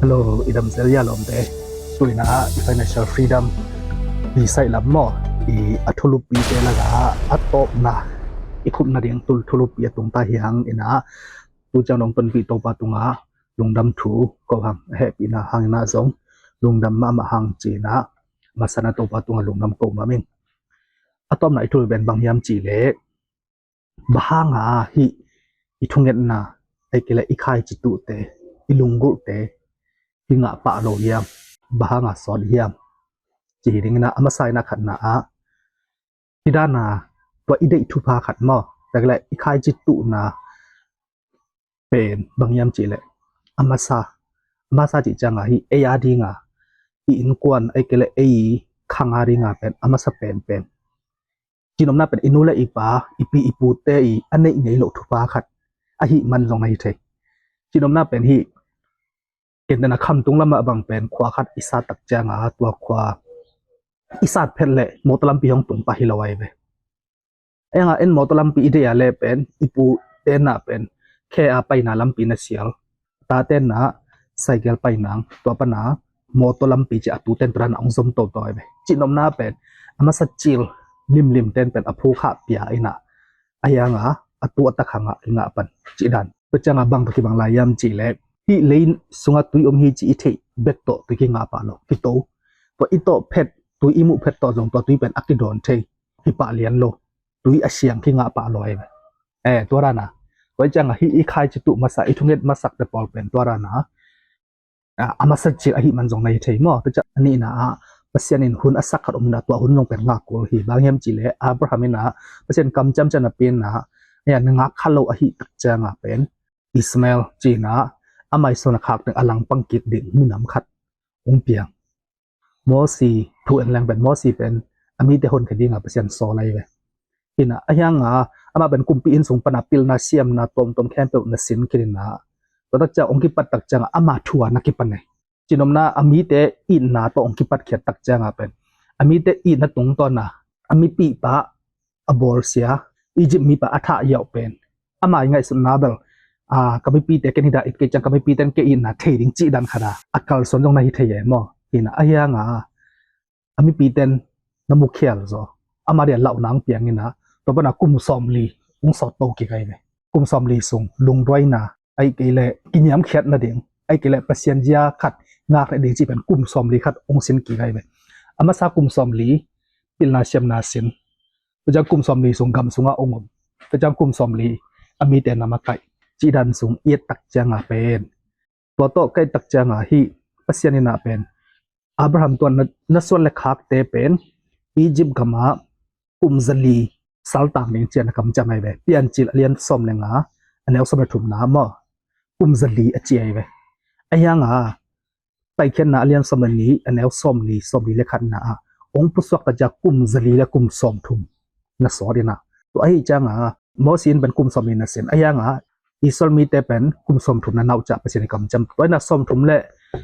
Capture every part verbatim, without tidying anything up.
Hello, i damsel hia lawmte. Tuina i financial freedom i saih lam maw, i a thulupite lakah a tawpna, i khupna ding tul thulupi a tungta hiang ina, tu ciang dong tonpih Topa tungah lungdam thu ko hang, a hehpihna hang ina zong lungdam mahmah hang ci ina, masana Topa tungah lungdam ko mah ing. A tawpna i thulupi pen bang hiam cih leh, bang hanga hih i thungetna, ahih kei leh i khaici tuhte, i lunggulhte i ngah pah lo hiam? Bang hanga sawt hiam? Ci hi ding ina, a masa ina khatna ah, hih dana tua i deih thupha khat maw, ahih kei leh i khaici tuhna pen bang hiam cih leh, a masa, a masa cih cianga hih ei a dinga, i innkuan, ahih kei leh ei khang a dinga pen a masa penpen, cihnopna pen i nu le i pa, i pi i pute i a neih ngei loh thupha khat ahih man zong na hi thei. Cihnopna pen hih kentena khamtung lamah bang pen khua khat i sat tak cianga, tua khua i sat phet leh mawtaw lampi hong tung pah hi lo ahi ve. Ahi hanga en mawtaw lampi i deih a leh pen i pu tenna pen khe a paina lampi na sial, ta tenna cycle paina, tua pana mawtaw lampi ci a tu ten tua dana hong zom toto ahi ve. Cihnopna pen a masa cil limlim ten pen a phu khah pia ina, ahi hanga a tu a tak hanga i ngah pan cih dan. Tua cianga bang tawh kibang lai hiam cih leh, hih lei sungah tui om hi ci i theih bek tawh tui kingah pah lo, kito. Tua i tawh phet, tui i muh phet tawh zong tua tui pen a kidawn thei, kipah lian lo, tui a siang kingah pah lo ahi ve. Eh, tua dana, tua cianga hih i khaici tuh masa, i thunget masak te pawl pen tua dana a, a masa cil ahih man zong na hi thei maw. Tua ciang a nihna ah Pasian in hun a sak khat om ina, tua hun zong pen ngak kul hi. Bang hiam cih leh Abraham ina Pasian kamciam ciang a pi ina, a na ngak kha lo ahih tak cianga pen Ishmael ci ina, amah i suan a khak ding a langpang kik ding minam khat hong piang. Mosi thu en leng pen Mosi pen a mite honkhia dinga Pasian sawl ahi ve. Ina, ahi hanga amah pen kumpi inn sung pana pilna siamna tuamtuam khempeuh na sin khin ina, tua tak ciang hong kipat tak cianga ama thu a na kipan e. Cihnopna a mite itna tawh hong kipatkhiat tak cianga pen a mite itna tungtawna a mipihpa a bawlsia, Egypt mipa a thah yauh pen ama i ngaihsutna bel, a, ka mipite ken hida it kei ciang ka mipite in kei itna thei ding cih dan khata a kalsuan zong na hi thei e maw. Ina, ahi hanga a mipite in na mukhial zaw, ama dia lauhna hong piang ina, tua pana kum sawmli hong sawt to kik ahi ve. Kum sawmli sung lungduaina, ahih kei leh kiniamkhiat nading, ahih kei leh Pasian zia khat ngak nading cih pen kum sawmli khat hong sin kik ahi ve. A masa kum sawmli pilna siamna sin, tua ciang kum sawmli sung gam sungah hong om, tua ciang kum sawmli a mite na makaih cih dan sung i et tak cianga pen, tua tawh ka et tak cianga hih Pasian ina pen Abraham tua na, na suan le khakte pen Egypt gamah kum zali saltang ding ci a na kamciam ahi ve. Piancil a lian sawm le nga, a neu sawm le thumna maw, kum zali a ci ahi ve. Ahi hanga Paikhiatna a lian sawm le nih, a neu sawmli, sawmli le khatna ah hong pusuak tak ciang kum zali le kum sawmthum na sawt ina, tua ahih cianga Mosi in pen kum sawmli na sin, ahi hanga Israel mite pen kum sawmthum na nauhciah Pasian i kamciam. Tua ina sawmthum le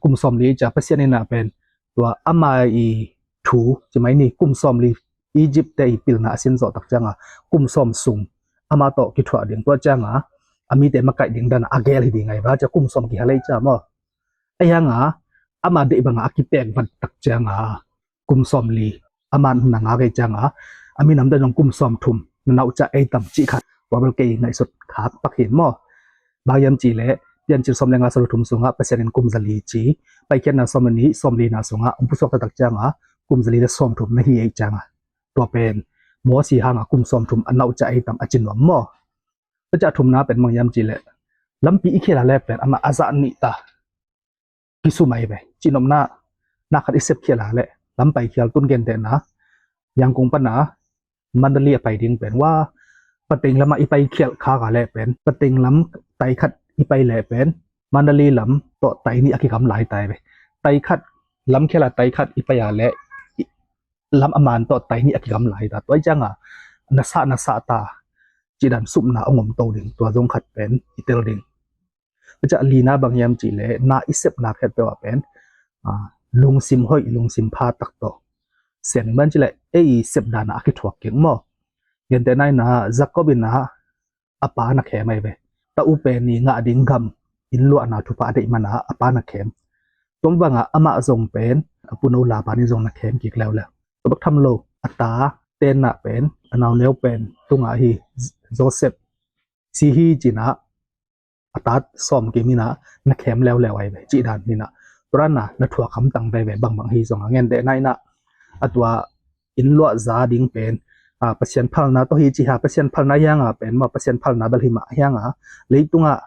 kum sawmli ciang Pasian ina pen tua ama i thu ci mai ni, kum sawmli Egypt te i pilna a sin zawh tak cianga kum sawm sung ama tawh kithuah ding, tua cianga a mite makaih ding dana a gel hi ding ahi ve. Cia kum sawm kihal ei cia maw. Ahi hanga ama deih banga a kipek vat tak cianga kum sawmli ama na ngak ei cianga a minam te zong kum sawmthum na nauhciah ei tam cih khat, tua bel kei ngaihsut khak pak hin maw. Bang hiam cih leh Piancil sawm le nga, sawm le thum sungah Pasian in kum zali ci, Paikhiatna sawm le nih, sawmlina sungah hong pusuak tak cianga kum zali le sawmthum na hi ei cianga, tua pen Mosi hanga kum sawmthum a nauhciah ei tam a ci nuam maw. Tua ciang thumna pen bang hiam cih leh lampi i khial a leh pen amah a zah nih ta kisum ahi ve. Cihnopna, na khat i sep khial a leh lam paikhial, tun gentehna Yangon pana Mandalay a pai ding pen, wa, Pateng lamah i paikhial khak a leh pen Pateng lam tai khat i pai leh pen Mandalay lam tawh tai nih a kigam lai ta ahi ve. Tai khat, lam khial a tai khat i pai a leh i, lam a man tawh tai nih a kigam lai ta. Tua ahih cianga na sah, na sah ta cih dan supna hong om to ding, tua zong khat pen i tel ding. Tua ciang lina bang hiam cih leh na i sepna khempeuh ah pen, a, lungsim hoih, lungsim pha tak tawh sem ding. Bang ci leh ei sep dana a kithuak kik maw. Gentehna ina Jacob ina a pa na khem ahi ve. Ta u pen i ngah ding gam inn luahna thupha a deih mana a pa na khem. Tua bangah amah zong pen a puno Laban in zong na khem kik leuleu. Tua bek tham lo, a ta tenna pen a nauneu pen tungah hi, Joseph si hi cinah a ta sawm kim inah na khem leuleu ai ve cih dan hinah. Tua dan a na thuak hamtang veve bangbang hi zong a, gentehna inah a tua inn luah za ding pen, a, Pasian phalna tawh hi ci ha, Pasian phalna hianga pen maw, Pasian phalna bel hi mah hianga leitungah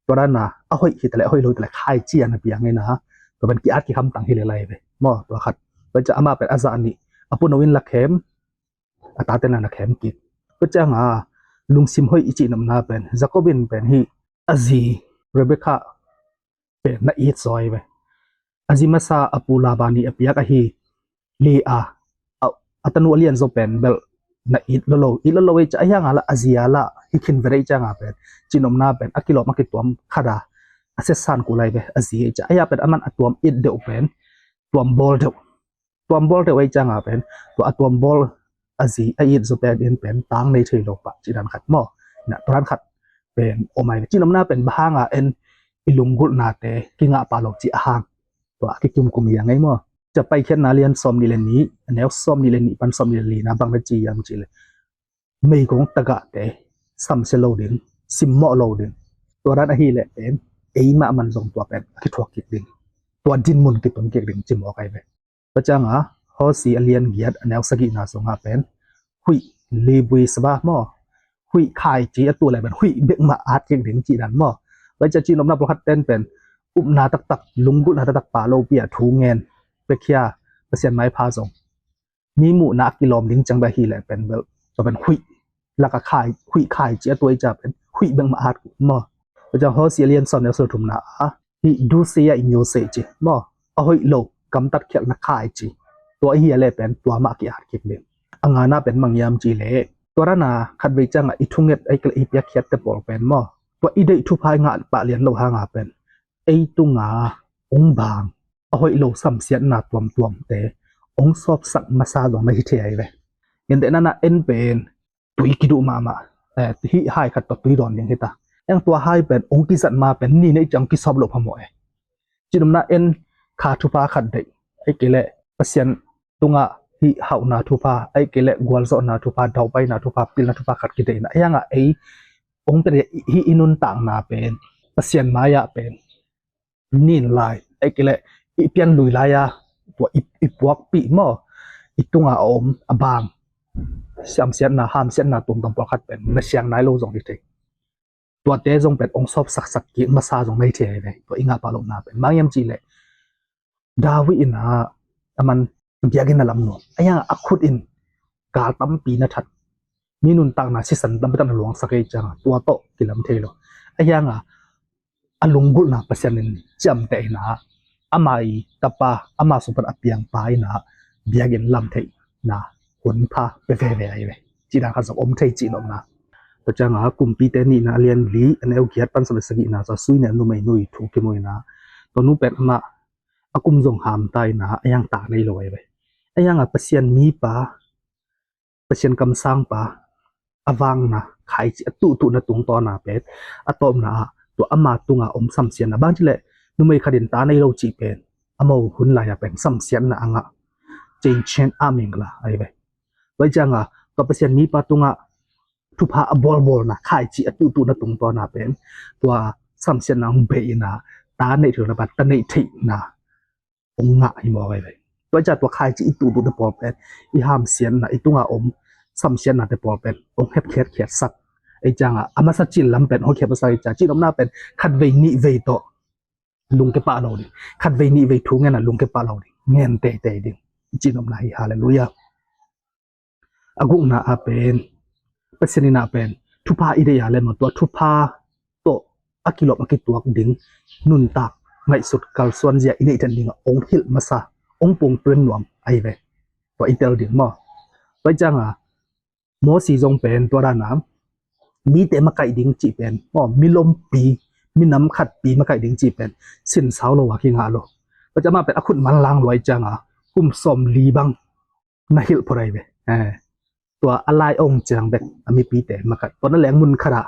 tua dan a a hoih hi taleh a hoih lo hi taleh khaici a na piang inah tua pen ki-at kik hamtang hi lel ai ve maw. Tua khat. Tua ciah amah pen a zah nih a puno in la khem, a ta tenna na khem kik. Tua cianga lungsim hoih i cihnopna pen Jacob in pen hih a zi Rebekah pen na it zaw ai ve. A zi masa a pu Laban ih a piak ahi Leah, a, a tanu a lianzaw pen bel na it lolo, it lolo ei ciah a hianga lah a zi a lah hi khin ve rei cianga pen cihnopna pen a kilawm a kituam khat a a siatsan kul ai ve. A zi ei ciah a hia pen aman a tuam it deuh pen tuam bawl deuh, tuam bawl deuh ei cianga pen tua a tuam bawl a zi a it zaw pen in pen tang nei thei lo pah cih dan khat maw. Na tua dan khat pen om ai ve. Cihnopna pen bang hanga en i lunggulhnate kingah pah lo cih a hang tua a kikumkum hi a ngei maw. Cia Paikhiatna lian sawm nih le nih, a neu sawm nih le nih pan sawm nih le lina bang na ci hiam cih leh meigong tagahte samsia lo ding, simmawh lo ding. Tua dan ahih leh pen eimah man zong tua pen a kithuak kik ding. Tua dinmun kitun kik ding ci mawk ai ve. Tua cianga Hosea a lian giat a neu sagihna sungah pen huih, libui saba maw, huih khaici a tuh leh pen huih bekmah at kik ding cih dan maw. Tua ciah cihnopna pawlkhat ten pen upna taktak, lunggulhna taktak pah lopi a thu ngen, pekhia, Pasian maipha zong mi muhna a kilawm ding ciang bek ahih leh pen bel tua pen huih laka khai, huih khaici a tuh ei ciah pen huih bekmah at kik maw. Tua ciang Hosea lian sawm neu sawm thumna ah hih dusia i nyu sei ci maw, a hoih lo gamtat khialhna khaici, tua ihi a leh pen tua mah ki-at kik ding. A ngana pen bang hiam cih leh tua dan a khatvei ciangah i thunget ei kal i piakkhiatte pawl pen maw, tua i deih thupha i ngah pah lian lo hanga pen ei tunga ong bang a hoih lo samsiatna tuamtuamte ong sawpsak masa zong na hi thei ai ve. Gentehna na en pen tui kiduh mahmah, eh, hih hai khat tawh tui dawn ding hita. Eng tua hai pen ong kizat ma pen ni neih ciang kisawp loh phamawh e. Cihnopna en kha thupha khat deih, ei kei leh Pasian tungah hih hauhna thupha, ei kei leh gualzawhna thupha, daupaina thupha, pilna thupha khat kideihna. Ei hangah ei ong pen hih i nuntakna pen Pasian mai-ah pen nin lai, ei kei leh i pian lui lai-a tua i, i puakpih maw, i tunga a om a bang samsiatna, hamsiatna tuamtuam pawlkhat pen na siang nai lo zong hi thei. Tuate zong pen ong sawpsaksak kik masa zong na hi thei ai ve. Tua i ngah pah lohna pen bang hiam cih leh David in ah aman biakinn a lam nuam, a hiangah a khut in gal tampi na that, mi nuntakna sisan tampi tak na luangsak ei ciangah tua tawh kilam thei lo. A hiangah a lunggulhna Pasian in ciamteh in ah ama i tapa, ama sung pan a piangpa in ah biakinn lam theihna hun pha pe veve ai ve. Cih dan khat zong om thei cihnopna. Tua ciangah Kumpite nihna a lian li a neu giat pan sawm le sagihna sua sui neu numei nu i thu kimu in ah tua nu pen amah a kum zong hamta in ah a hiang ta nei lo ai ve. A hiangah Pasian mipa, Pasian kamsangpa a vangna khaici a tuhtuhna tungtawna pen a tawpna ah tua ama tunga om samsiatna bang cih leh numei khat in ta nei lo cih pen a mo hun lai-a pen samsiatna a ngah, change and aming la ai ve. Tua ciangah tua Pasian mipa tungah thupha a bawlbawlna khaici a tuhtuhna tungtawna pen tua samsiatna hong bei in ah ta neih theihna pan ta neih theihna hong ngah hi mawk ai ve. Tua ciah tua khaici i tuhtuhte pawl pen i hamsiatna, i tunga om samsiatnate pawl pen hong hepkhiatkhiatsak. Ei ciangah a masa cil lam pen hong khiatsak ei ciah cihnopna pen khatvei nihvei tawh lungke pah lo ding, khatvei nihvei thu ngen ah lungke pah lo ding, ngen teitei ding i cihnopna hi. Halleluiah. A gukna ah pen Pasian in ah pen thupha i deih a leh maw tua thupha tawh a kilawm a kituak ding nuntak ngaihsut kalsuan zia i neih theih dingah ong hilh masa, ong pungtuin nuam ai ve. Tua i tel ding maw. Tua i ciangah Mosi zong pen tua dana mite makaih ding cih pen maw, milompi, minam khatpi makaih ding cih pen sinsau lo a kingah lo. Tua ciah amah pen a khut manlang luai ciangah kum sawm li bang na hilh phot ai ve. Eh, tua a lai ong ciang bek a mipite makaih, tua na leng mun khatah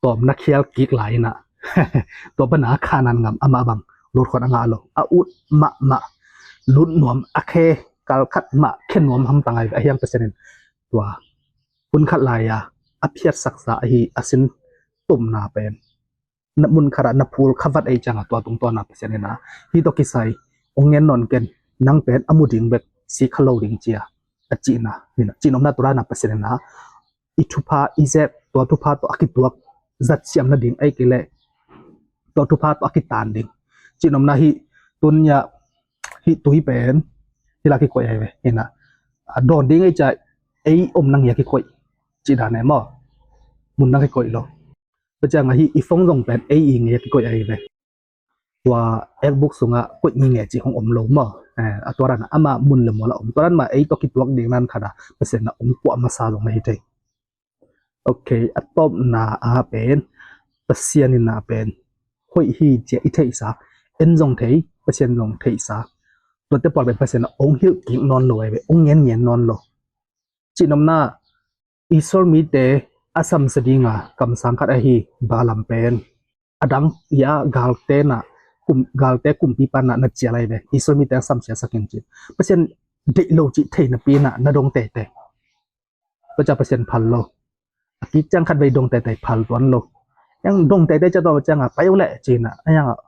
tawm na khial kik lai inah tua pana Khanan ngam amah bang Lut khuan a ngah lo, a ut mahmah, lut nuam, a khe kalkhat mah khe nuam hamtang ahi ve. Ahi hang Pasian in tua hun khat lai-a a phiatsaksa ahi a sin tumna pen na mun khatah na phul kha vat ei ciangah tua tungtawna Pasian in ah, hih tawh kisai hong ngen nawn ken, nang pen a mu ding bek si kha lo ding ci-a a cihna hi na, cihnopna tua dana Pasian in ah i thupha i zep, tua thupha tawh a kituak zat siam nading, ei kei leh tua thupha tawh a kitaan ding. Cihnopna hih tun-ah hih tui pen hih la kikoih ahi ve. Hi na, a dawn ding ei ciah ei om nang hi a kikoih cih dan e maw. Mun nang kikoih lo. Tua ciangah hih i phone zong pen ei i ngei a kikoih ahi ve. Tua ekbuk sungah koih ngei ngei cih hong om lo maw. Eh, a tua dan ama mun le mual a om. Tua dan mah ei tawh kituak ding nan khat a Pasian na ong kuah masa zong na hi thei. Ok, a tawpna a pen Pasian in a pen hoih hi cia i theihsa, en zong thei, Pasian zong theihsa. Tuate pawl pen Pasian a ong hilh kik nawn lo ahi ve, ong ngen ngen nawn lo. Cihnopna Israel mite a samsia dinga kamsang khat ahi Balaam pen a dang ia galte na kum, galte kumpi pana na cial ahi ve. Israel mite a samsia sakin cin Pasian deih lo cih thei napi na na dong teitei. Tua ciah Pasian phal lo. A kik ciang khat vei dong teitei phal tuan lo. Yang dong teitei ciah tua ciangah pai uh leh cina a yangah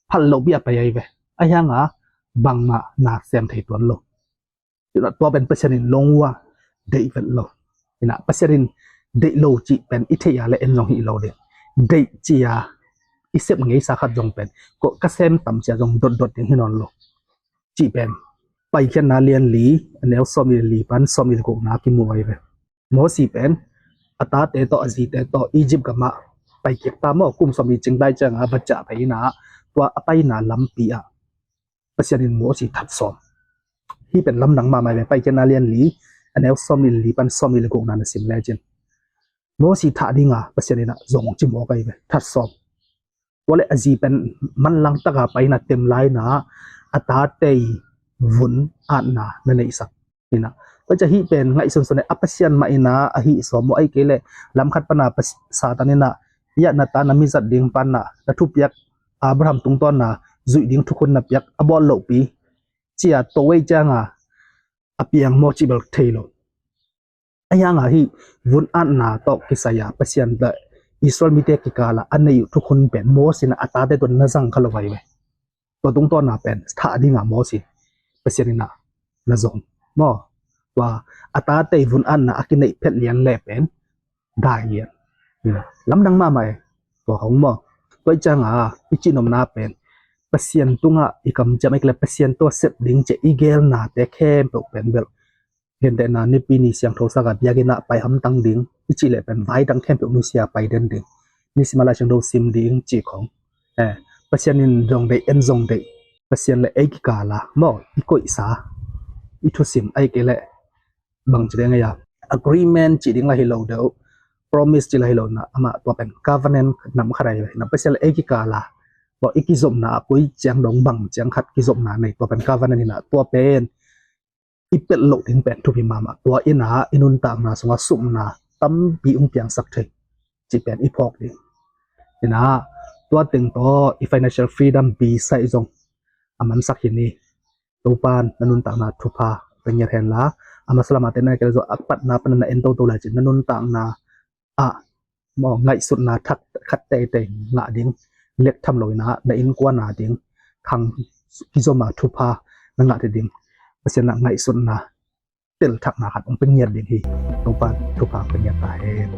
phal lo bia pai ahi ve. A yangah bangmah na sem thei tuan lo. Tua pen Pasian in long uh a deih vet lo. Ina Pasian in deih lo cih pen i theih a le en zong hi lo ding. Deih cia i sep ngeisa khat zong pen ko ka sem tam cia zong dotdot ding hi nawn lo. Cih pen Paikhiatna lian li a neu sawm li li pan sawm li gukna kimu ahi ve. Mosi pen a tate tawh a zite tawh Egypt gamah paikhiat ta maw, kum sawm li cingdai ciangah va ciah pai ina tua a paina lampi ah Pasian in Mosi that sawm. Hih pen lamdang mahmah ve, Paikhiatna lian li a neu sawm li li pan sawm li gukna na sim lecin Mosi thah dinga Pasian in a zong ci mawk ahi ve, that sawm. Tua le a zi pen manlang taka paina tem laina a tatei vun atna na neihsak. Ina tua ciah hih pen ngaihsunsun a Pasian mah ina a hih sawm uh ahi kei leh lamkhat pana Satan ina ia na ta na mizat ding pana na thupiak Abraham tungtawna zuih ding thukhun na piak a bawl lohpi cia towei cianga a piang maw cih bel thei lo. A hianga hih vun atna tawh kisai-a Pasian le Israel mite kikala a nei uh thukhun pen Mosi na a tate tun na zang kha lo vai ve. Tua tungtawna pen thah dinga Mosi Pasian ina na zong maw. Tua a tatei vun atna a kineih phet lian le pen dai lian. Lamdang mahmah e. Tua hong maw. Tua i cianga i cihnopna pen Pasian tungah i kamciam a i kile Pasian tua sep ding cia i gelnate khempeuh pen bel gentehna nipi ni siangtho saka biakinn ah pai hamtang ding i cih leh pen vai dang khempeuh nusia pai den ding. Nisim a Lai Siangtho sim ding cih khong. Eh, Pasian in zong deih, en zong deih. Pasian le ei kikala maw i koihsa i thusim a i kei leh bang ci deng a agreement cih ding la hi lo deuh, promise cih la hi lo na amah tua pen covenant nam khat ahi na Pasian le ei kikala tua i kizopna a koi ciang dong bang ciang khat kizopna nei tua pen covenant hi na tua pen i pelh loh ding pen thupi mahmah. Tua ina i nuntakna sunga supna tampi ung piangsak thei cih pen i phawk ding. Ina tua teng tawh i financial freedom bisa i zong a mansak hi ni. Topan na nuntakna thupha pe ngiat henla a masalamate na kele zo a patna pana na en toto lai cin na nuntakna ah maw ngaihsutna thak khat teitei ngah ding, lek tham lo ina na innkuana ding khang kizoma thupha na ngah te ding Pasian na ngaihsutna tel thakna khat ong pe ngiat ding hi. Topan thupha pe ngiat ta hen.